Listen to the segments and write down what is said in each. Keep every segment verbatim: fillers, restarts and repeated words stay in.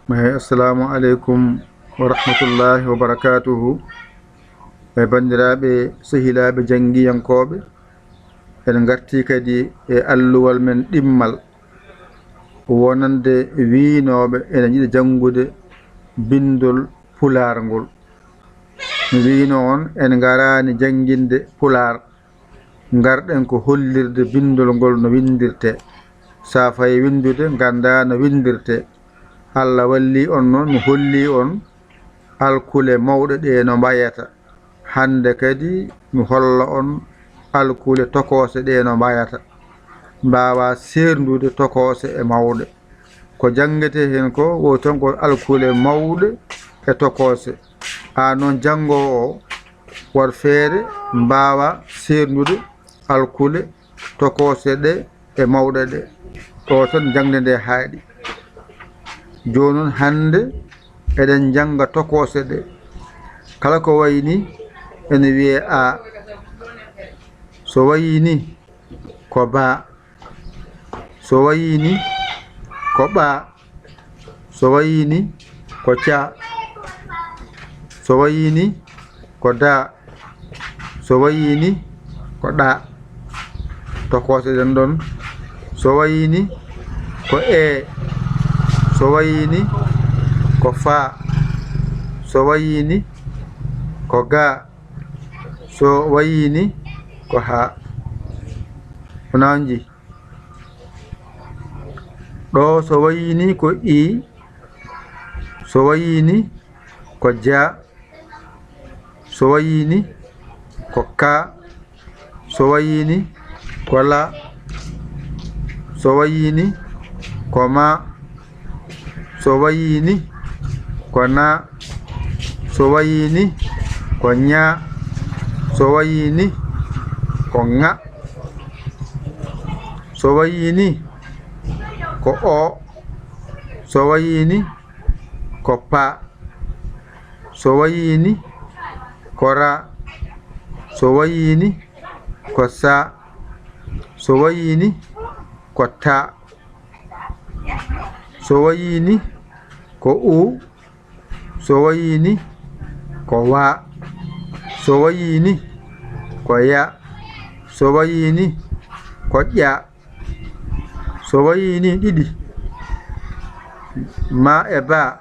Eyi, assalamu aleykum wa rahmatullahi wa barakatuhu. E banndiraaɓe, sehilaaɓe janngiyankooɓe, en ngartii kadi e alluwal men ɗimmal, wonande wiynooɓe ene njiɗa janngude binndol Pulaar ngol. Mi wiino on, en ngaraani jannginde Pulaar, ngarɗen ko hollirde binndol ngol no winndirtee. Sa fayi winndude, nganndaa no winndirtee. Allah wallii on noon, mi hollii on alkule mawɗe ɗe no mbayata. Hannde kadi mi holla on alkule tokoose ɗe no mbayata. Mbaawaa seerndude tokoose e mawɗe. Ko janngetee heen ko, woo tan ko alkule mawɗe e tokoose. Aan noon janngoowo o, waɗ feere mbaawaa seerndude alkule tokoose ɗe e mawɗe ɗe. Ɗo tan jaŋde nde haaɗi. Jooni noon hannde eɗen jannga tokoose ɗe. Kala ko wayi ni ene wiyee A. So wayii ni ko Ba. So wayii ni ko Ɓa. So wayii ni ko Ca. So wayii ni ko Da. So wayii ni ko Ɗa. Tokoose ɗen ɗon. So wayii ni ko E. So wayii ni ko Fa. So wayii ni ko Ga. So wayii ni ko Haa. Wonaa on njii? Ɗo so wayii ni ko I. So wayii ni ko Ja. So wayii ni ko Ka. So wayii ni ko La. So wayii ni ko Ma. So wayii ni ko Na. So wayii ni ko Ña. So wayii ni ko Ŋa. So wayii ni ko O. So wayii ni ko Pa. So wayii ni ko Ra. So wayii ni ko Sa. So wayii ni ko Ta. So wayii ni ko U. So wayii ni ko Wa. So wayii ni ko Ya. So wayii ni ko Ƴa. So wayii ni ɗiɗi, Ma e Ba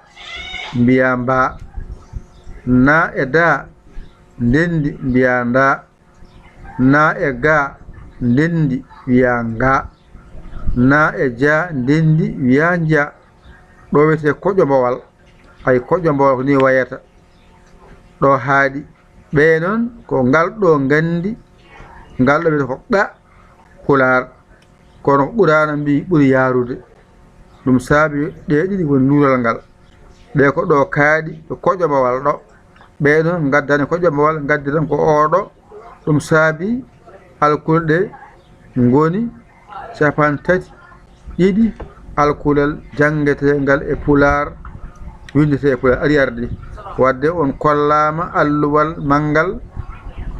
mbiyaa Mba. Na e Da ndenndi mbiyaa Nda. Na e Ga ndenndi wiyaa Nga. Na e Ja ndenndi wiyaa Nja. Ɗo wiyetee koƴo mbowal. Hay koƴo mbowal ko ni wayata. Ɗo haaɗi. Ɓee noon ko ngal ɗo nganndi, ngal ɗo wiyetee ko Ɓa Pulaar. Kono ko Quraana mbii ɓuri yaarude. Ɗum saabi ɗe ɗiɗi woni luural ngal. Ɗe ko ɗo kaaɗi, ko koƴo mbowal ɗo. Ɓee noon ngaddani koƴo mbowal, ngaddi tan ko oo ɗo. Ɗum saabi alkule ɗe ngoni capanɗe tati ɗiɗi alkulal janngeteengal e Pulaar, winndetee e Pulaar, ari arde. Waɗde on kollaama alluwal manngal,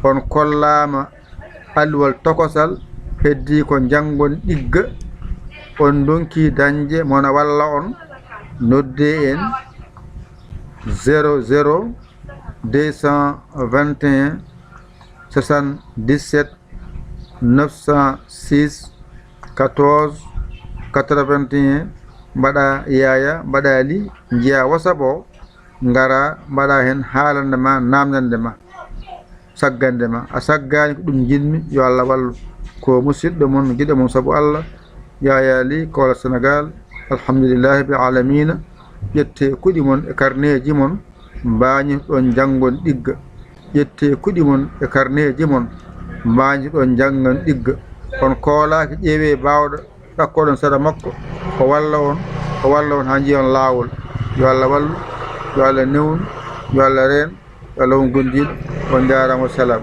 on kollaama alluwal tokosal, heddii ko njanngon ɗigga, on ndonki dañde mona walla on, noddee en zéro zéro deux cent vingt et un soixante-dix-sept neuf cent six quatorze quatre-vingt-un, mbaɗa Yaaya, mbaɗa Li, njiya WhatsApp o, ngara mbaɗa heen haalande ma, naamnande ma, saggande ma. A saggaani ko ɗum njiɗmi, yo Allah wallu. Ko musidɗo mon, giɗo mon sabu Allah, Yaaya Li, Koola Senegaal. Alhamdulillahi rabbil aalamiina. Ƴettee kuɗi mon e karneeji mon, mbaañitoɗon janngon ɗigga. Ƴettee kuɗi mon e karneeji mon, mbaañitoɗon janngon ɗigga. On koolaaki, ƴeewee baawɗo, ɗakkoɗon sera makko, o walla on, o walla on haa njiyon laawol. Yo Allah wallu, yo Allah newnu, yo Allah reen, yo Allah won gondiiɗo. On njaaraama, wasalaam.